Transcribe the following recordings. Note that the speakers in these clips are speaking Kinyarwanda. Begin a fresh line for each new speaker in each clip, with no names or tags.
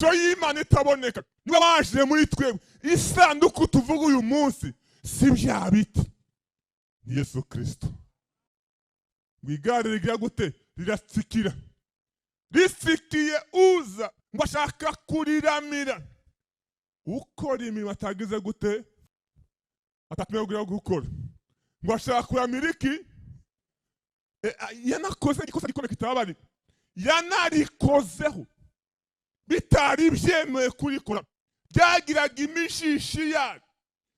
Ishusho y'Imana itaboneka niba baje muri twebwe. Isanduku tuvuga uyu munsi si bya biti, ni Yesu Kirisito. Ngo igare rigira gute? Riratsikira. Ritsikiye Uza, ngo ashaka kuriramira. Ukora imirimo atagize gute? Atatumye gukora. Ngo ashaka kuramira iki? Yanakoze ikosa gikomeye kitabari, yanarikozeho bitari byemewe kurikora, byagiraga imishishi yayo.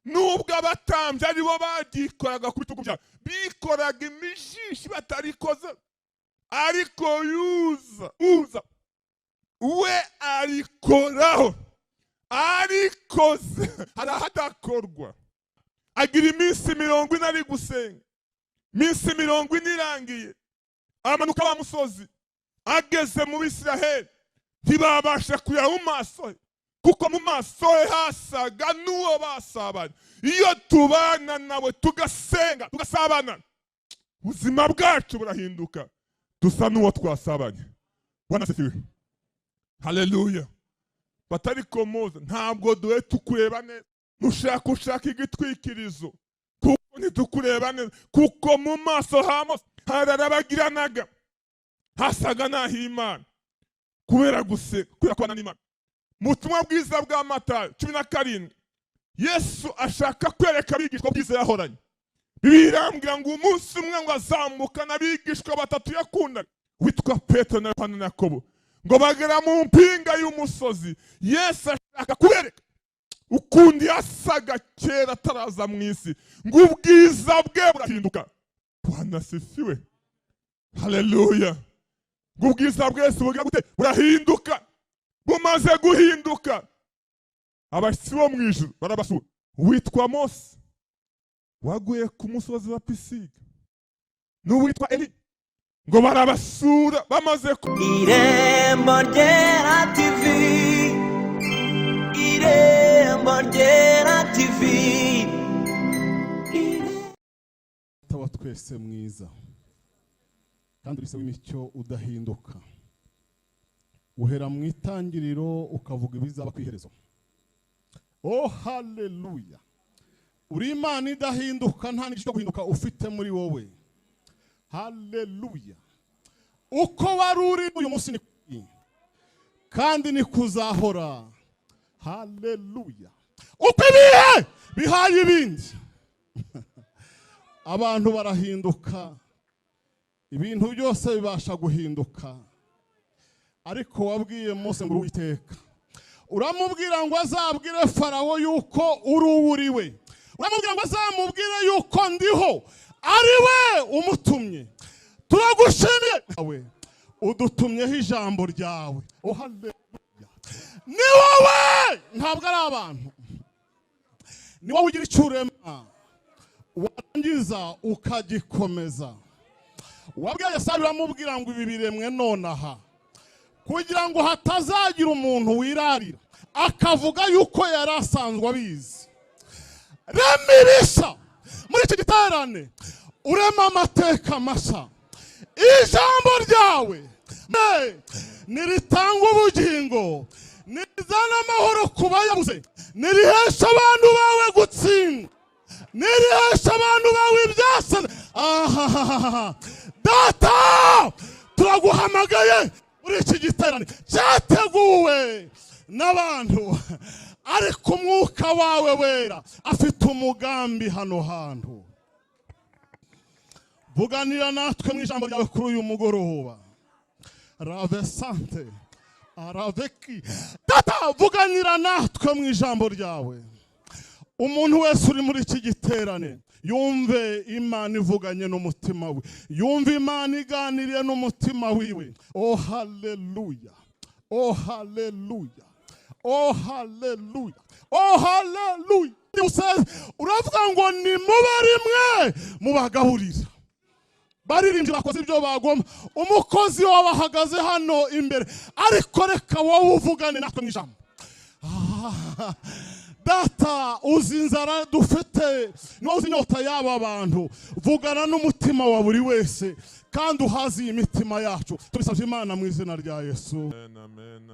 Nubwo abatambyi aribo bagikoraga ku bitugu byabo, bikoraga imishishi batarikoze, ariko yuza Uza we arikoraho, arikoze. Hari ahadakorwa. Agira iminsi 40 ari gusenga. Iminsi 40 irangiye, amanuka wa musozi, ageze mu Bisiraheli ntibabasha kureba mu maso he, kuko mu maso he hasaga n'uwo basabanye. Iyo tubana nawe tugasenga tugasabana, ubuzima bwacu burahinduka, dusa n'uwo twasabanye. Bwana asifiwe, haleluya. Batari komoza, ntabwo duhe tukureba neza, mushaka ushaka igitwikirizo kuko ntitukureba neza, kuko mu maso ha Mose hararabagiranaga, hasaga n'ah'Imana, kubera gusenga, kubera kubana n'Imana. Mu butumwa bwiza bwa Matayo 17, Yesu ashaka kwereka abigishwa bwiza yahoranye. Bibiliya irambwira ngo umunsi umwe ngo azamukana abigishwa batatu yakundaga, witwa Petero na Yohana na Yakobo, ngo bagera mu mpinga y'umusozi. Yesu ashaka kubereka ukundi yasaga kera ataraza mu isi, ngo ubwiza bwe burahinduka. Bwana asifiwe, haleluya. Ngo ubwiza bwe Yesu bugira gute? Burahinduka. Bumaze guhinduka, abashyitsi bo mu ijuru barabasura. Witwa Mose waguye ku musozi wa Pisiga, n'uwitwa Eli, ngo barabasura. Bamaze ku
Irembo Ryera TV, Irembo Ryera TV.
Wa twese mwiza kandi uri se w'imicyo udahinduka, uhera mu itangiriro ukavuga ibizaba ku iherezo. Oh haleluya, uri Imana idahinduka, nta n'icyo guhinduka ufite muri wowe. Haleluya, uko wari uri uyu munsi ni kandi ni kuzahora. Haleluya, uko ibihe bihaye ibindi, abantu barahinduka, ibintu byose bibasha guhinduka. Ariko wabwiye Mose ngo Uwiteka, uramubwira ngo azabwire Farawo yuko uri uwuriwe, uramubwira ngo azamubwire yuko ndiho ari we umutumye. Turagushimiye, udutumyeho ijambo ryawe. Oh haleluya, ni wowe, ntabwo ari abantu, ni wowe ugira icyo urema warangiza ukagikomeza. Wabwiye Yesaya uramubwira ngo ibi biremwe nonaha, kugira ngo hatazagira umuntu wirarira akavuga yuko yari asanzwe abizi. Rema ibishya muri iki giterane, urema amateka mashya. Ijambo ryawe niritanga ubugingo, nirizana amahoro ku bayabuze, nirihesha abantu bawe gutsinda, nirihesha abantu bawe ibyasa. Data, turaguhamagaye muri iki giterane cyateguwe n'abantu, ariko umwuka wawe wera afite umugambi hano hantu. Vuganira natwe mu ijambo ryawe kuri uyu mugoroba. Rave sante araveki. Data, vuganira natwe mu ijambo ryawe. Umuntu wese uri muri iki giterane yumve Imana ivuganye n'umutima we, yumve Imana iganiriye n'umutima wiwe. Oh haleluya, oh haleluya, oh haleluya, oh haleluya. Uravuga ngo ni mube rimwe mubagaburira. Baririmbyi bakoze ibyo bagomba, umukozi wawe ahagaze hano imbere, ariko reka wowe uvugane natwe mu ijambo. Data, uzi inzara dufite, niwowe uzi inyota y'aba bantu. Vugana n'umutima wa buri wese kandi uhaze iyi mitima yacu. Tubisabye Imana mu izina rya Yesu.
Amen, amen.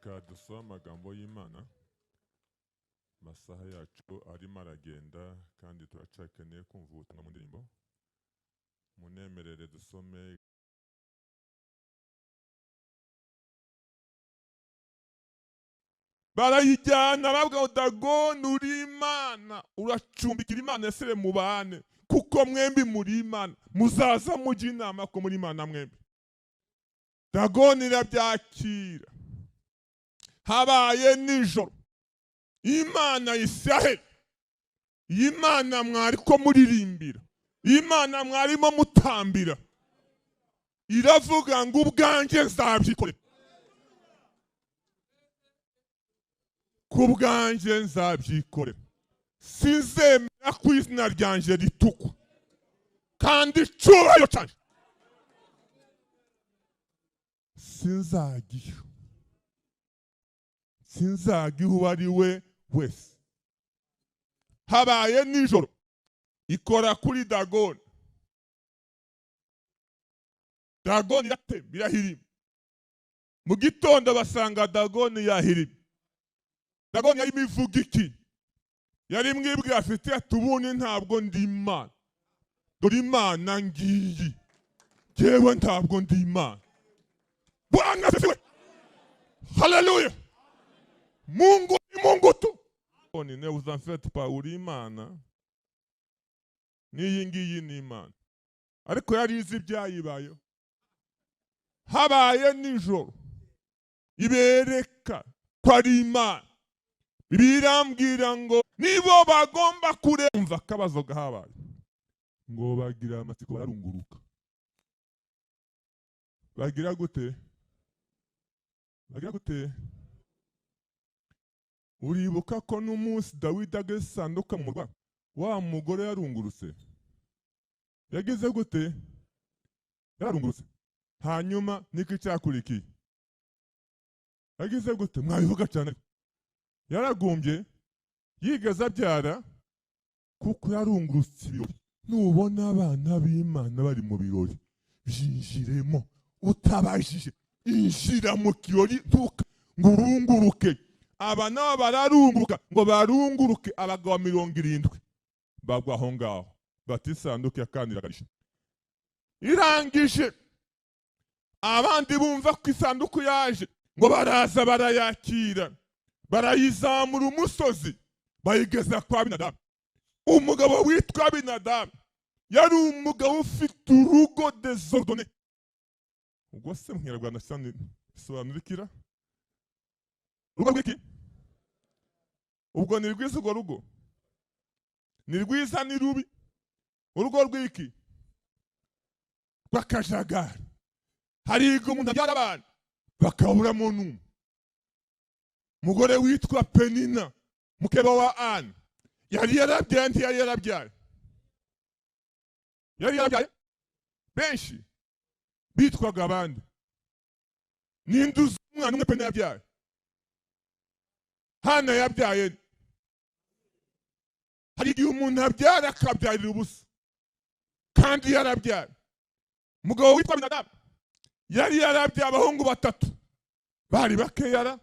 Reka dusome amagambo y'Imana. Amasaha yacu arimo aragenda kandi turacakeneye kumva ubutumwa mu ndirimbo. Munemerere dusome barayijyana babwa ngo Dagoni uri Imana, uracumbikira Imana ese mubane, kuko mwembi muri Imana, muzaza mujya inama ko muri Imana mwembi. Dagoni irabyakira. Habaye nijoro, Imana Isiraheli, Imana mwariko muririmbira, Imana mwarimo mutambira, iravuga ngo ubwanjye nzabyikorera, ku bwanjye nzabyikorera, sinzemera ko izina ryanjye ritukwa kandi icyubahiro cyanjye sinzagiha, sinzagiha uwo ari we wese. Habaye nijoro, ikora kuri Dagoni. Dagoni iratemba irahirima. Mu gitondo basanga Dagoni yahirima. Dagoni yarimo ivuga iki? Yari mwibwe afite ati ubundi ntabwo ndi Imana, dore Imana ngiyi, jyewe ntabwo ndi Imana. Bwana asifiwe, haleluya. Mungu ni Mungu tu. Ne vous en faites pas, uri Imana, n'iyi ngiyi ni Imana. Ariko yari izi ibyayibayeho. Habaye nijoro, ibereka ko ari Imana. Birambwira ngo nibo bagomba kuremva akabazo gahabaye, ngo bagira amatsiko bararunguruka. Bagira gute? Bagira gute? Uribuka ko n'umunsi Dawidi ageze isanduka mu murwa, wa mugore yarungurutse. Yagize gute? Yararungurutse. Hanyuma niki cyakurikiye? Yagize gute? Mwabivuga cyane. Yaragumbye, yigeze abyara, kuko yarungurutse ibirori. Nubona abana b'Imana bari mu birori, byinjiremo utabajije, injira mu kirori ngo urunguruke. Aba nabo bararunguruka, ngo barunguruke abagabo 70 bagwa aho ngaho, bati isanduku ya kandi iragarisha. Irangije abandi bumva ko isanduku yaje, ngo baraza barayakira, barayizamura umusozi, bayigeza kwa Abinadabu. Umugabo witwa Abinadabu yari umugabo ufite urugo désordonné. Ubwo se mu Kinyarwanda bisobanura ikira? Urugo rw'iki? Ubwo ni rwiza urwo rugo? Ni rwiza ni rubi? Urugo rw'iki? Rw'akajagari. Hari igihe umuntu abyara abana bakaburamo n'umwe. Umugore witwa Penina, mukeba wa Ana, yari yarabyaye ntiyari yarabyaye? Yari yarabyaye benshi bitwaga abandi. Ninde uzi umwana umwe Penina yabyaye? Hana yabyaye. Hari igihe umuntu abyara akabyarira ubusa kandi yarabyaye. Umugabo witwa Abinadabu yari yarabyaye abahungu batatu, bari bakeyara,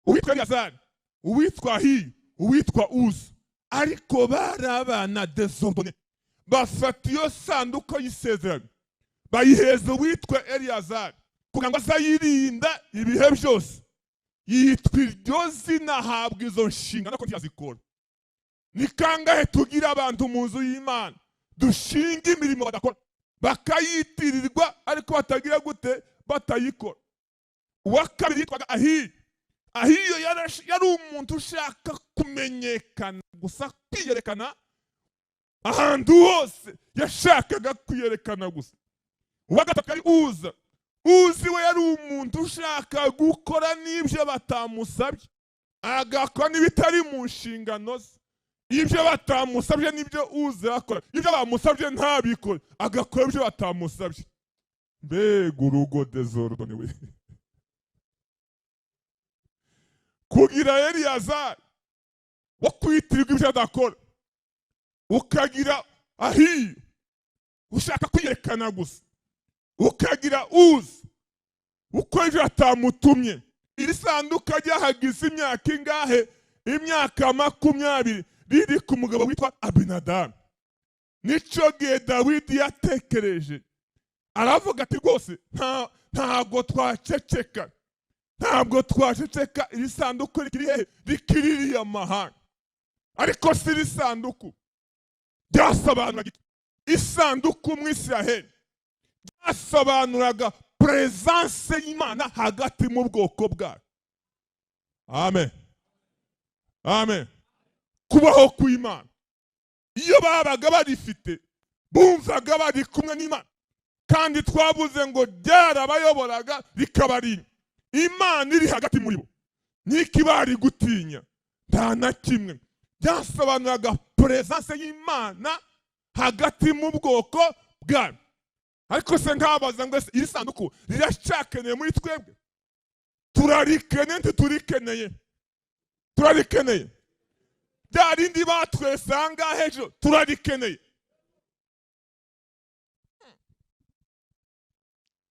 uwitwa Eleyazari, uwitwa Ahiyo, uwitwa Uza, ariko bari abana désordonnés. Bafata iyo sanduku y'isezerano bayiheza uwitwa Eleyazari kugira ngo azayirinda ibihe byose. Yitwa iryo zina, ahabwa izo nshingano ko ntiyazikora. Ni kangahe tugira abantu mu nzu y'Imana dushinga imirimo badakora, bakayitirirwa ariko batagira gute? Batayikora. Uwa kabiri yitwaga Ahiyo. Ahiyo yari umuntu ushaka kumenyekana gusa, kwiyerekana ahantu hose, yashakaga kwiyerekana gusa. Uwa gatatu yari Uza. Uzi we yari umuntu ushaka gukora n'ibyo batamusabye, agakora n'ibitari mu nshingano ze. Ibyo batamusabye nibyo Uza akora, ibyo bamusabye ntabikore, agakora ibyo batamusabye. Mbega urugo désordonné we! Kugira Eleyazari wo kwitirirwa ibyo adakora, ukagira Ahiyo ushaka kwiyerekana gusa, ukagira Uza ukora ibyo atamutumye, Iri sanduka ryahagize imyaka ingahe? Imyaka 20 riri ku mugabo witwa Abinadabu. Nico gihe Dawidi yatekereje aravuga ati rwose ntabwo twaceceka, ntabwo twaceceka, iri sanduku rikiri hehe? Rikiririye amahanga. Ariko si iri sanduku ryasobanuraga isanduku mu Isiraheli, ryasobanuraga presence y'Imana hagati mu bwoko bwayo. Amen, amen. Kubaho kw'Imana, iyo babaga barifite bumvaga bari kumwe n'Imana, kandi twavuze ngo ryarabayoboraga rikabarinda. Imana iri hagati muri bo, niki bari gutinya? Nta na kimwe. Byasobanuraga presence y'Imana hagati mu bwoko bwayo. Ariko se nkabaza ngo iri sanduku riracyakeneye muri twebwe? Turarikeneye? Ntiturikeneye? Turarikeneye. Rya rindi batwese ahangaha ejo, turarikeneye.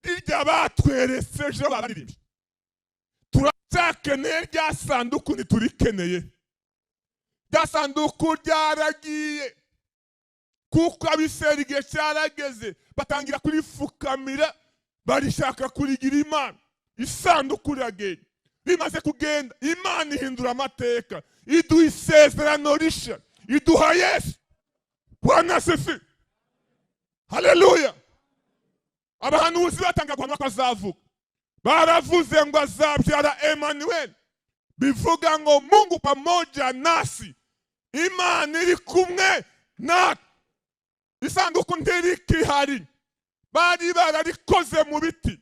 Irya batweretse ejo bararirimbye, turacyakeneye. Rya sanduku ntiturikeneye. Rya sanduku ryaragiye, kuko abisera igihe cyarageze batangira kurifukamira, barishaka kurigira Imana. Isanduku riragenda. Rimaze kugenda, Imana ihindura amateka, iduha isezerano rishya, iduha Yesu. Bwana asifiwe, haleluya. Abahanuzi batanga guhanura ko azavuka, baravuze ngo azabyara Emmanuel, bivuga ngo Mungu pamoja nasi, Imana iri kumwe natwe. Isanduku ntirikihari, bari bararikoze mu biti,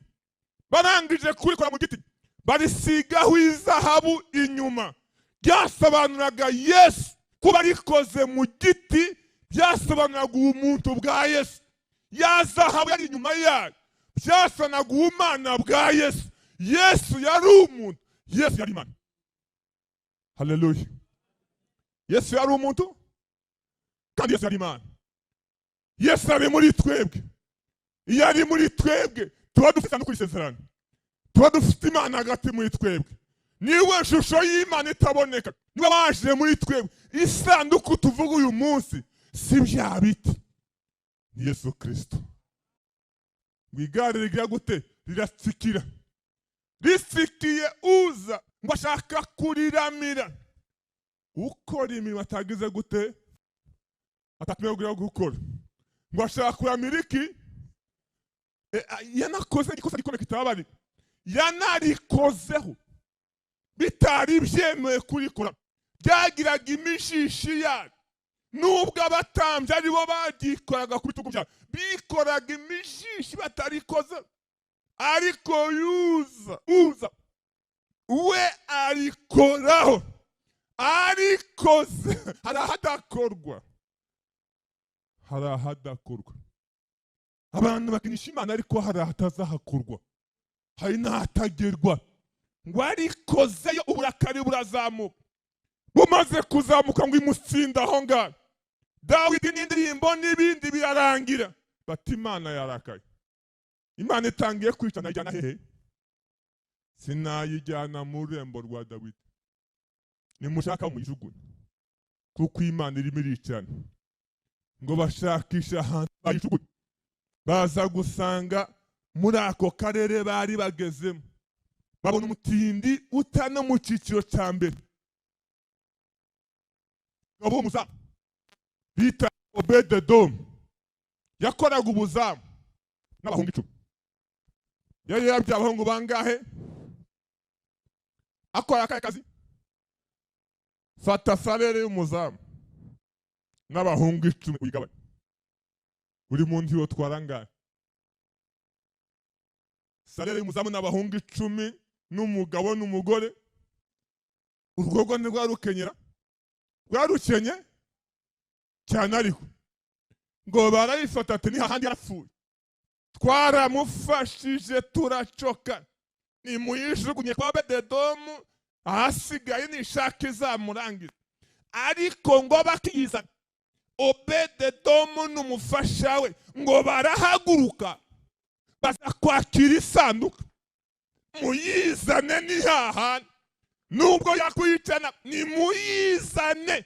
barangije kurikora mu giti barisigaho izahabu inyuma. Byasobanuraga Yesu. Kuba rikoze mu giti byasobanuraga ubumuntu bwa Yesu. Ya zahabu yari inyuma yayo byasobanuraga ubumana bwa Yesu. Yesu yari umuntu, Yesu yari Imana. Haleluya. Yesu yari umuntu kandi Yesu yari Imana. Yesu ari muri twebwe. Iyo ari muri twebwe tuba dufite isanduku y'isezerano, tuba dufite Imana hagati muri twebwe. Niwe shusho y'Imana itaboneka, niwe waje muri twebwe. Isanduku tuvuga uyu munsi si bya biti, ni Yesu Kristo. Ngo igare rigira gute? Riratsikira. Ritsikiye uza ngo ashaka kuriramira. Ukora imirimo atagize gute? Atatumye gukora. Ngo ashaka kuramira iki? Yanakoze igikosa gikomeye kitabari, yanarikozeho bitari byemewe kurikora, byagiraga imishishi yayo. Nubwo abatambyi aribo bagikoraga ku bitugu byabo, bikoraga imishishi batarikoze, ariko yuza uza we arikoraho, arikoze. Hari ahadakorwa, hari ahadakorwa. Abantu bakinisha Imana, ariko hari ahatazahakorwa, hari n'ahatagerwa. Ngo arikozeyo uburakari burazamuka, bumaze kuzamuka ngo imutsinda aho ngaho. Dawidi n'indirimbo n'ibindi birarangira, bati Imana yarakaye. Imana itangiye kwica, nayijyana hehe? Sinayijyana mu rurembo rwa Dawidi, nimushaka muyijugunye, kuko Imana irimo iricana. Ngo bashakisha ahantu bayijugunye, baza gusanga muri ako karere bari bagezemo, babona umutindi utana mu cyiciro cya mbere. Ngabo umuzamu bita Obededomu yakoraga ubuzamu n'abahungu 10. Yari yabyaye abahungu bangahe? Akora akahe kazi? Fata salere y'umuzamu n'abahungu 10 uyigabanye, buri muntu yotwara angahe? Salere y'umuzamu n'abahungu 10 n'umugabo n'umugore. Urwo rwo ntirwarukenyera, rwarukenye cyane. Ariko ngo barayifata ati ni hahandi yarapfuye, twaramufashije turacoka, nimuyijugunye kwa Obededomu, ahasigaye nishaka izamurangiza. Ariko ngo bakiyizana, Obededomu n'umufasha we ngo barahaguruka baza kwakira isanduku. Muyizane ni hahandi, nubwo yakwicana nimuyizane.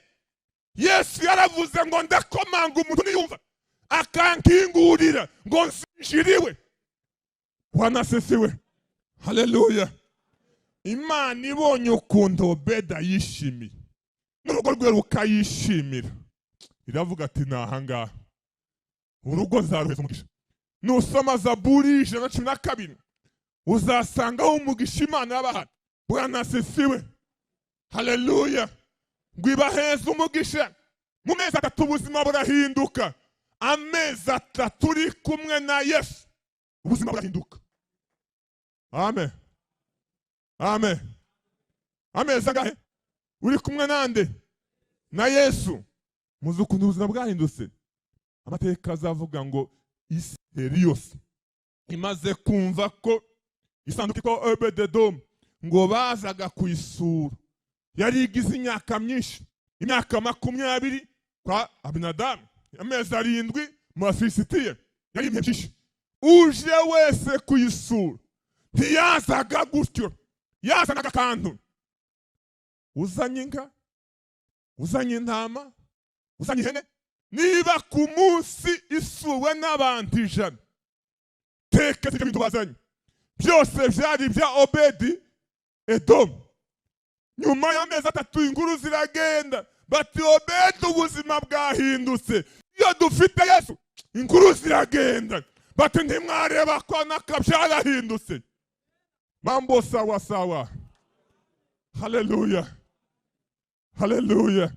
Yesu yaravuze ngo ndakomanga, umuntu niyumva akankingurira ngo nsinjiriwe. Bwana asifiwe, haleluya. Imana ibonye ukuntu Obeda yishimiye n'urugo rwe rukayishimira, iravuga ati ni ahangaha urugo nzaruheza umugisha. Nusoma Zaburi 112 uzasangaho umugisha Imana yabahaye. Bwana asifiwe, haleluya. Ngo ibaheze umugisha mu mezi 3 ubuzima burahinduka. Amezi 3 uri kumwe na Yesu ubuzima burahinduka. Amen, amen. Amezi angahe uri kumwe nande? Na Yesu. Muzi ukuntu ubuzima bwahindutse. Amateka azavuga ngo Isirayeli yose imaze kumva ko isanduku ko Obededomu ngo bazaga kuyisura, yari igize imyaka myinshi, imyaka 20 kwa Abinadamu, amezi 7 mu Bafilisitiya, yari ibihe byinshi. Uje wese kuyisura ntiyazaga gutyo, yazanaga akantu. Uzanye inka, uzanye intama, uzanye ihene. Niba ku munsi isuwe n'abantu 100, teka ibyo bintu bazanye byose byari ibya Obedi Edomu. Nyuma y'amezi 3 inkuru ziragenda, bati Obedi ubuzima bwahindutse, iyo dufite Yesu. Inkuru ziragenda, bati ntimwareba ko nakabyarahindutse. Mambo sawa sawa, haleluya, haleluya.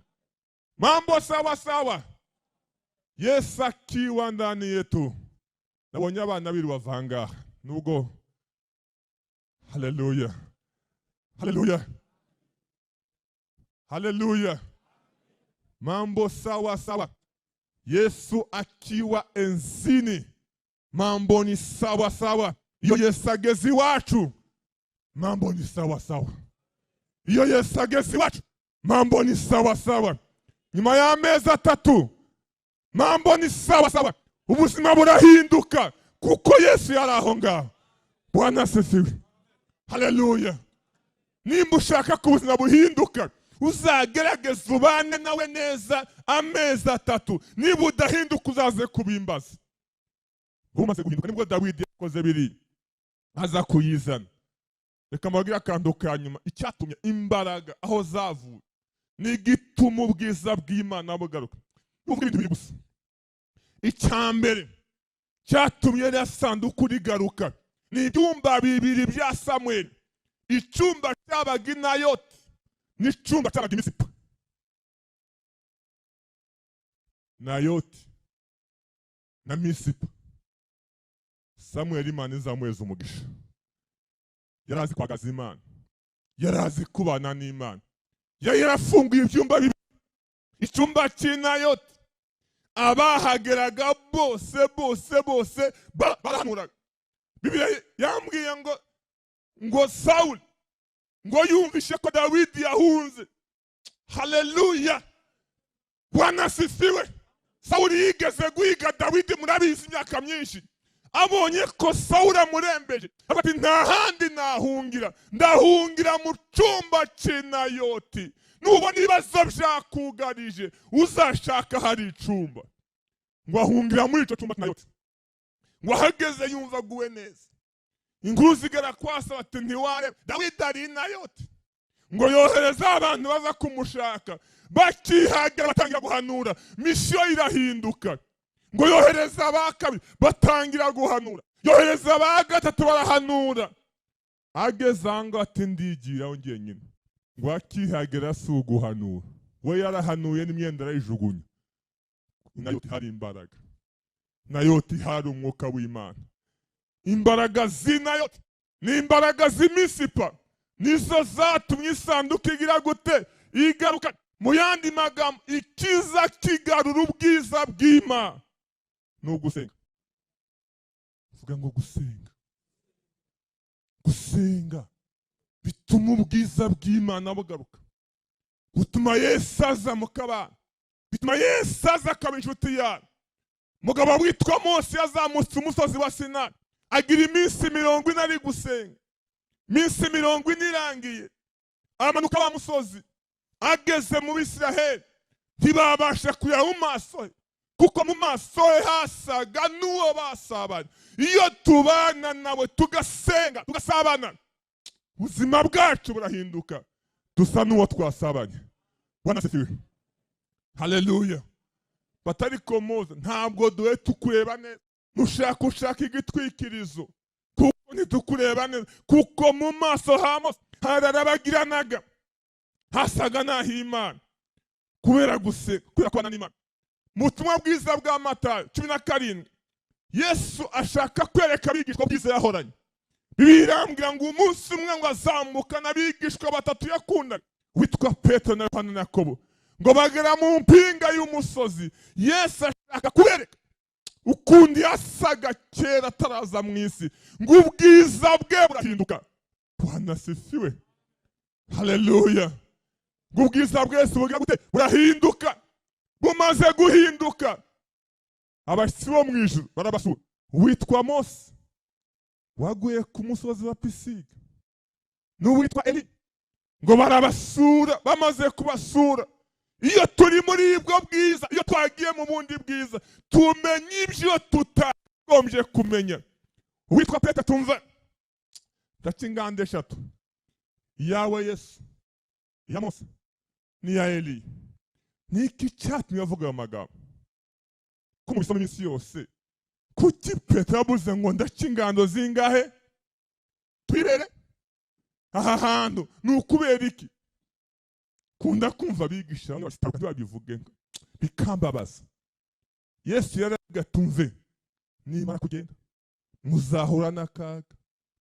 Mambo sawa sawa. Yesu akiwa ndani yetu. Nabonye abana biru bavanga nubwo. Haleluya, haleluya, haleluya. Mambo sawa sawa. Yesu akiwa enzini, mambo ni sawa sawa. Iyo Yesu ageze iwacu, mambo ni sawa sawa. Iyo Yesu ageze iwacu, mambo ni sawa sawa. Nyuma y'amezi 3 mambo ni sawa sawa. Ubuzima burahinduka kuko Yesu yari aho ngaho. Bwana asifiwe, haleluya. Nimba ushaka ko ubuzima buhinduka, uzagerageza ubane nawe neza amezi 3. Niba udahinduka uzaze kubimbaza. Umaze guhinduka nibwo Dawidi yakoze biri aza kuyizana. Reka mbabwire akantu ka nyuma, icyatumye imbaraga aho zavuye n'igituma ubwiza bw'Imana bugaruka. Uvuga ibintu bibiri gusa. Icya mbere cyatumye iriya sanduku rigaruka ni ibyumba bibiri bya Samweli. Icyumba cyabaga i Nayoti n'icyumba cyabaga i Misipa. Nayoti na Misipa. Samweli Imana izamuheza umugisha. Yari azi kwagaza Imana, yari azi kubana n'Imana, yari yarafunguye ibyumba bibiri. Icyumba cy'i Nayoti abahageraga bose bose bose barahanuraga. Bibiliya yambwiye ngo Sawuli ngo yumvishe ko Dawidi yahunze. Haleluya, Bwana asifiwe. Sawuli yigeze guhiga Dawidi, murabizi, imyaka myinshi. Abonye ko Sawuli amurembeje, ati nta handi nahungira, ndahungira mu cyumba cy'i Nayoti. Nubona ibibazo byakugarije, uzashaka hari icumba. Ngo ahungira muri icyo cyumba cy'i Nayoti. Ngo ahageze yumva aguwe neza. Inkuru zigera kwa se bati ntiware, Dawidi ari i Nayoti. Ngo yohereza abantu baza kumushaka, bakihagera batangira guhanura, misiyo irahinduka. Ngo yohereza aba kabiri batangira guhanura, yohereza aba gatatu barahanura. Ageze aho ngaho ati ndigiraho njyenyine. Ngo akihagera si uguhanura, we yarahanuye n'imyenda arayijugunya. Nayoti hari imbaraga, Nayoti hari umwuka w'Imana. Imbaraga z'Inayoti ni imbaraga z'Imisipa, nizo zatumye isanduku igira gute? Igaruka. Mu yandi magambo, ikiza kigarura ubwiza bw'Imana ni ugusenga. Vuga ngo gusenga. Gusenga bituma ubwiza bw'Imana bugaruka, butuma Yesu aza mu kabana, bituma Yesu aza akaba inshuti yawe. Mugabo witwa Mose yazamutse umusozi wa Sinai, agira iminsi 40 ari gusenga. Minsi 40 irangiye, amanuka wa musozi, ageze mu Bisiraheli, ntibabasha kureba mu maso he, kuko mu maso he hasaga n'uwo basabanye. Iyo tubana nawe tugasenga tugasabana, ubuzima bwacu burahinduka, dusa n'uwo twasabanye. Bwana asifiwe, haleluya. Batari komoza, ntabwo duhe tukureba neza, mushaka ushaka igitwikirizo kuko ntitukureba neza, kuko mu maso ha Mose hararabagiranaga, hasaga n'ah'Imana, kubera gusenga, kubera kubana n'Imana. Mu butumwa bwiza bwa Matayo 17, Yesu ashaka kwereka abigishwa ubwiza yahoranye. Bibiliya irambwira ngo umunsi umwe ngo azamukana abigishwa batatu yakundaga, witwa Petero na Yohana na Yakobo, ngo bagera mu mpinga y'umusozi. Yesu ashaka kubereka ukundi yasaga kera ataraza mu isi, ngo ubwiza bwe burahinduka. Bwana asifiwe, haleluya. Ngo ubwiza bwe Yesu bugira gute? Burahinduka. Bumaze guhinduka, abashyitsi bo mu ijuru barabasura. Witwa Mose waguye ku musozi wa Pisiga, n'uwitwa Eli, ngo barabasura. Bamaze kubasura, iyo turi muri ubwo bwiza, iyo twagiye mu bundi bwiza, tumenya ibyo tutagombye kumenya. Uwitwa Petero tumva, ndaca inganda eshatu, iyawe Yesu, iya Mose n'iya Eli. Niki cyatumye avuga ayo magambo? Ko mubisoma iminsi yose, kuki Petero yavuze ngo ndaca ingando zingahe? Twirere aha hantu ni ukubera iki? Kunda kumva abigisha babivuge bikambabaza. Yesu yaravuga, tumve, nimara kugenda muzahura n'akaga,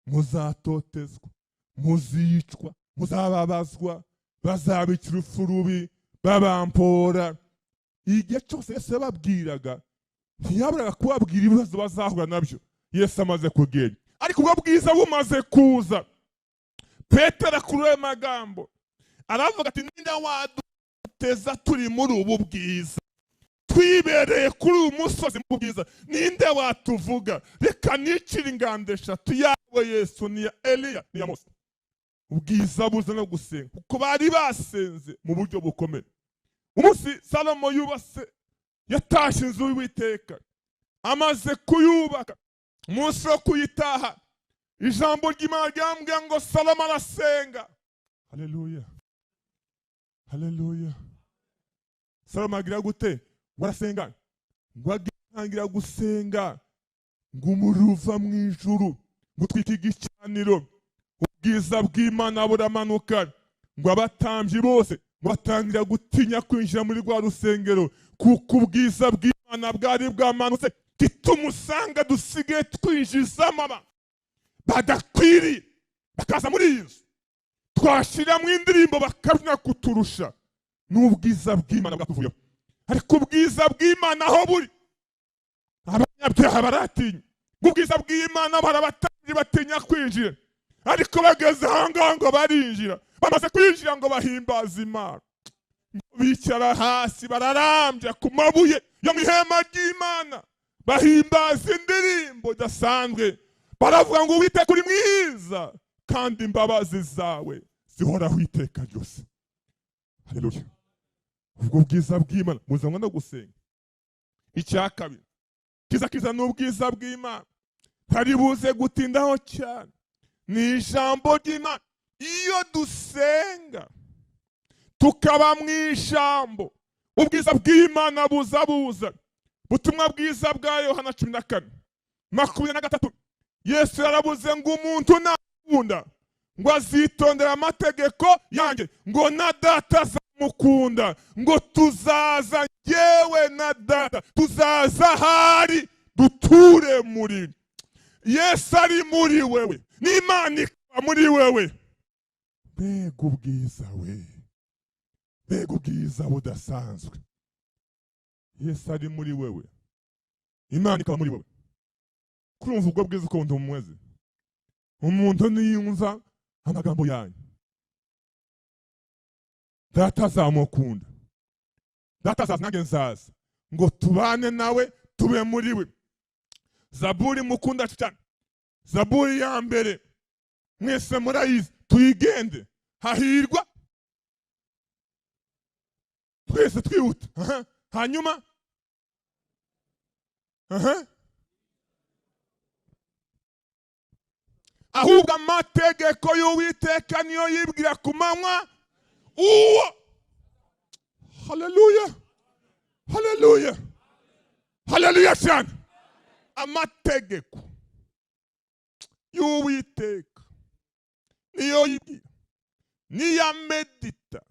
muzatotezwa, muzicwa, muzababazwa, bazabicira urupfu rubi, babampora. Igihe cyose Yesu yababwiraga, ntiyaburaga kubabwira ibibazo bazahura nabyo Yesu amaze kugenda. Ariko ubwo bwiza bumaze kuza, Petero akura ayo magambo aravuga ati, ninde waduteza turi muri ubu bwiza, twibereye kuri uyu musozi mu bwiza, ninde watuvuga? Reka nicire ingando eshatu, yawe Yesu, n'iya Eliya, n'iya Mose. Ubwiza buza no gusenga, kuko bari basenze mu buryo bukomeye. Umunsi Salomo yubase, yatashye inzu y'Uwiteka, amaze kuyubaka, umunsi wo kuyitaha, ijambo ry'Imana ryambwiye ngo Salomo arasenga. Haleluya, haleluya. Salomo agira gute? Ngo arasenga, ngo atangira gusenga, ngo umuriro uva mu ijuru ngo utwike igicaniro, ubwiza bw'Imana buramanuka, ngo abatambyi bose ngo batangira gutinya kwinjira muri rwa rusengero, kuko ubwiza bw'Imana bwari bwamanutse. Gituma usanga dusigaye twinjizamo abantu badakwiriye, bakaza muri iyi nzu, twashyiramo indirimbo bakabyina kuturusha, n'ubwiza bw'Imana bwatuvuyeho. Ariko ubwiza bw'Imana aho buri, abanyabyaha baratinya. Ubwiza bw'Imana barabatambyi batinya kwinjira, ariko bageze aho ngaho ngo barinjira. Bamaze kwinjira ngo bahimbaza Imana, bicara hasi bararambya ku mabuye yo mu ihema ry'Imana, bahimbaza indirimbo idasanzwe, baravuga ngo Uwiteka uri mwiza, kandi imbabazi zawe zihoraho iteka ryose. Haleluya. Ubwo bwiza bw'Imana muzanwa no gusenga. Icya kabiri kiza kiza n'ubwiza bw'Imana, ntari buze gutindaho cyane, ni ijambo ry'Imana. Iyo dusenga tukaba mu ijambo, ubwiza bw'Imana buza buza. Butumwa bwiza bwa Yohana 14:23, Yesu yarabuze ngo umuntu nakunda ngo azitondera amategeko yanjye, ngo na data azamukunda, ngo tuzaza yewe na data, tuzaza ahari duture muri. Yesu ari muri wewe, n'Imana ikaba muri wewe. Mbega ubwiza we, mbega ubwiza budasanzwe. Yesu ari muri wewe, Imana ikaba muri wewe. Kurumva ubwo bwiza ukuntu bumeze, umuntu niyumva amagambo yanyu, data azamukunda, data azaza nanjye nzaza, ngo tubane nawe tube muri we. Zaburi mukunda cyane, Zaburi ya mbere Mwese murayizi, tuyigende. Hahirwa twese twihuta. Hanyuma ahubwo amategeko y'Uwiteka niyo yibwira ku manywa uwo. Haleluya, haleluya, haleluya cyane. Amategeko y'Uwiteka niyo yibwira, niyo amedita,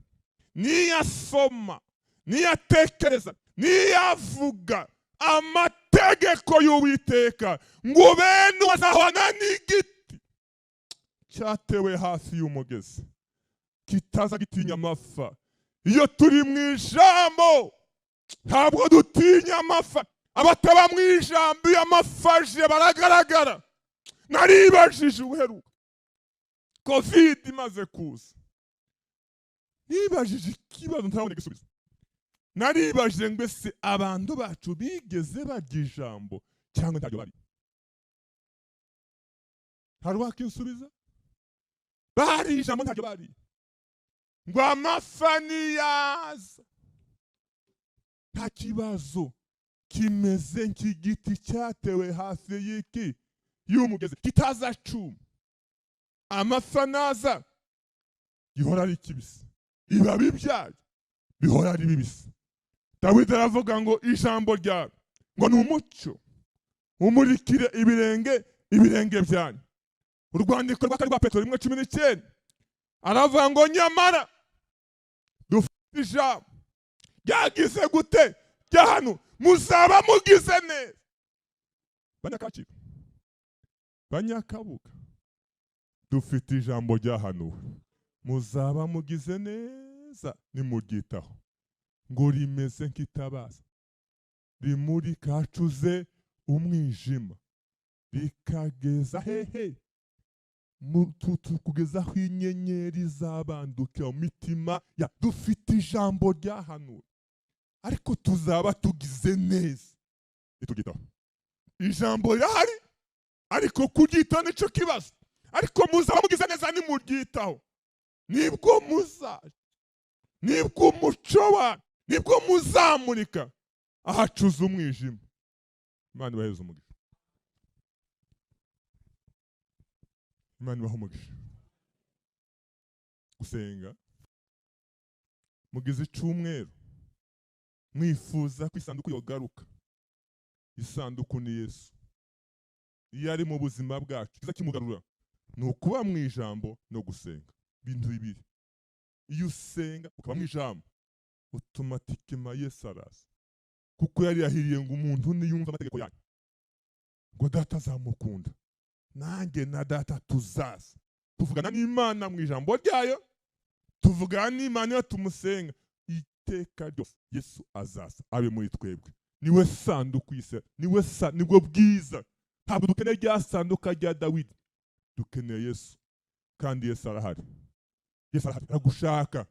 niyo asoma, niyo atekereza, niyo avuga. Amategeko y'Uwiteka ngo bene bazahwana n'igiti cyatewe hafi y'umugezi, kitaza gitinya amafa. Iyo turi mu ijambo ntabwo dutinya amafa. Abataba mu ijambo iyo amafa aje baragaragara. Naribajije uheruka Covid imaze kuza, nibajije ikibazo ntarabona igisubizo. Naribajije ngo ese abantu bacu bigeze barya ijambo cyangwa ntabyo bari? Hari uwakinsubiza? Bari ijambo ntabyo bari. Ngo amafa niyaza, nta kibazo, kimeze nk'igiti cyatewe hafi y'iki y'umugezi, kitazacuma. Amafa naza gihora ari kibisi, ibibabi byayo bihora ari bibisi. Dawidi aravuga ngo ijambo ryawe ngo ni umucyo umurikire ibirenge byanyu. Urwandiko rwa kabiri rwa Petero 1:19 aravuga ngo nyamara dufite ijambo ryagize gute rya hano, muzaba mugize neza. Banyakaciro, Banyakabuga, dufite ijambo ryahanuwe, muzaba mugize neza nimuryitaho. Ngo rimeze nk'itabaza rimurika hacuze umwijima, rikageza hehe kugeza aho inyenyeri zabandukira mu mitima ya. Dufite ijambo ryahanuwe, ariko tuzaba tugize neza nituryitaho. Ijambo rirahari ariko kuryitaho nicyo kibazo. Ariko muzaba mugize neza nimuryitaho, nibwo muzaca, nibwo umuco wa, nibwo muzamurika ahacuza umwijima. Imana ibaheze umugisha. Imana ibahe umugisha. Gusenga mugize icyumweru mwifuza ko isanduku yogaruka. Isanduku ni Yesu. Iyo ari mu buzima bwacu kiza kimugarura ni ukuba mu ijambo no gusenga. Ibintu bibiri. Iyo usenga ukaba mu ijambo, automatikema Yesu araza, kuko yari yahiriye ngo umuntu niyumva amategeko yanyu ngo data azamukunda, nanjye na data tuzaza. Tuvugana n'Imana mu ijambo ryayo, tuvugana n'Imana iyo tumusenga. Iteka ryose Yesu azaza abe muri twebwe. Niwe sanduku y'isi, niwe nibwo bwiza. Ntabwo dukeneye rya sanduka rya Dawidi, dukeneye Yesu. Kandi Yesu arahari. Yesu arahari, aragushaka.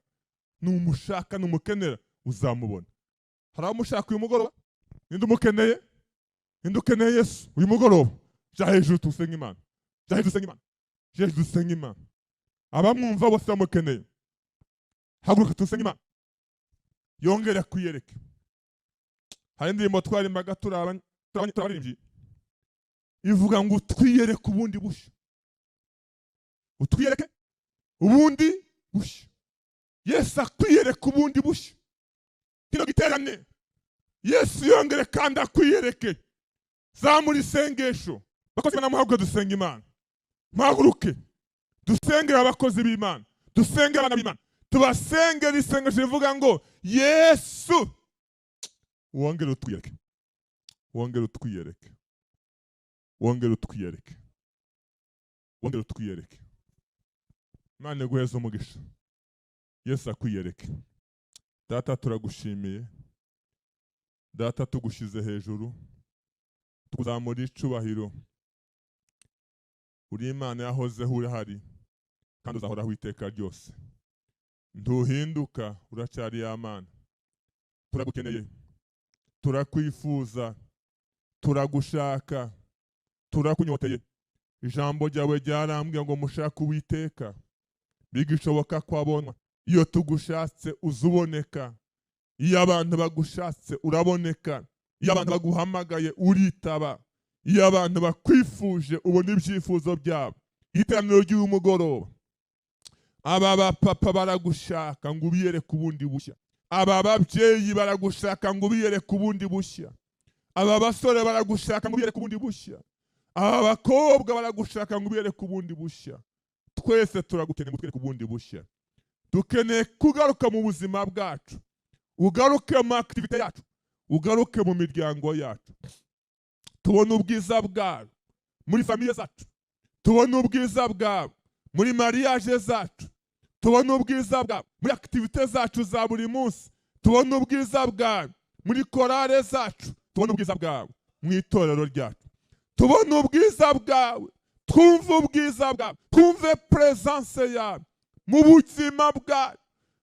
Numushaka, numukenera, uzamubona. Hari abamushaka uyu mugoroba? Ninde umukeneye? Ninde ukeneye Yesu uyu mugoroba? Jya hejuru dusenge Imana. Jya hejuru dusenge Imana. Jya hejuru dusenge Imana. Abamwumva bose bamukeneye, haguruka dusenge Imana. Yongera kwiyereke. Hari indirimbo twarimbaga turabaririmbyi ivuga ngo utwiyereke ubundi bushya, utwiyereke ubundi bushya. Yesu akwiyereke ubundi bushya. Kino giterane Yesu yongere kandi akwiyereke. Zamura isengesho. Bakozi b'Imana, muhaguruke dusenge Imana. Muhaguruke dusengere abakozi b'Imana, dusengere abana b'Imana, tubasengere isengesho rivuga ngo Yesu wongere utwiyereke, wongere utwiyereke, wongere utwiyereke, wongere utwiyereke. Imana iguheze umugisha. Yesu akwiyereke. Data turagushimiye, Data tugushyize hejuru, tukuzamura icubahiro. Uri Imana yahozeho, urahari kandi uzahoraho iteka ryose. Ntuhinduka, uracyari ya Mana. Turagukeneye, turakwifuza, turagushaka, turakunyoteye. Ijambo ryawe ryarambwiye ngo mushake Uwiteka bigishoboka ko abonwa. Iyo tugushatse uzuboneka, iyo abantu bagushatse uraboneka, iyo abantu baguhamagaye uritaba, iyo abantu bakwifuje ubona ibyifuzo byabo. Iteraniro ry'uyu mugoroba, aba bapapa baragushaka ngo ubiyereke ubundi bushya, aba babyeyi baragushaka ngo ubiyereke ubundi bushya, aba basore baragushaka ngo ubiyereke ubundi bushya, aba bakobwa baragushaka ngo ubiyereke ubundi bushya. Twese turagukeneye ngo utwereke ubundi bushya. Dukeneye kugaruka mu buzima bwacu, ugaruke mu activité yacu, ugaruke mu miryango yacu, tubone ubwiza bwawe muri famille zacu, tubone ubwiza bwawe muri mariage zacu, tubone ubwiza bwawe muri activité zacu za buri munsi, tubone ubwiza bwawe muri chorale zacu, tubone ubwiza bwawe mu itorero ryacu, tubone ubwiza bwawe, twumve ubwiza bwawe, twumve presence yawe mu buzima bwacu,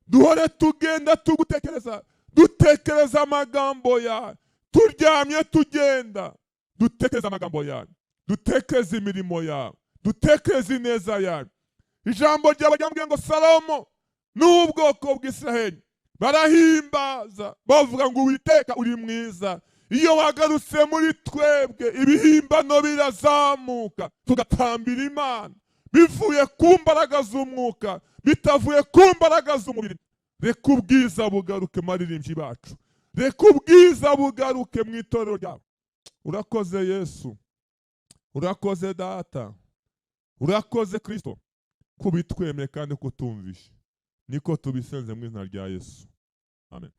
duhore tugenda tugutekereza, dutekereza amagambo yawe, turyamye tugenda dutekereza amagambo yawe, dutekereza imirimo yawe, dutekereza ineza yawe. Ijambo ryawe ryambwiye ngo Salomo n'ubwoko bw'Isiraheli barahimbaza bavuga ngo Uwiteka uri mwiza. Iyo wagarutse muri twebwe ibihimbano birazamuka, tugatambira Imana bivuye ku mbaraga z'umwuka, bitavuye ku mbaraga z'umubiri. Reka ubwiza bugaruke mu baririmbyi bacu, reka ubwiza bugaruke mu itorero ryawe. Urakoze Yesu, urakoze Data, urakoze Kristo kubitwemeye kandi kutumvisha. Niko tubisenze mu izina rya Yesu, amen.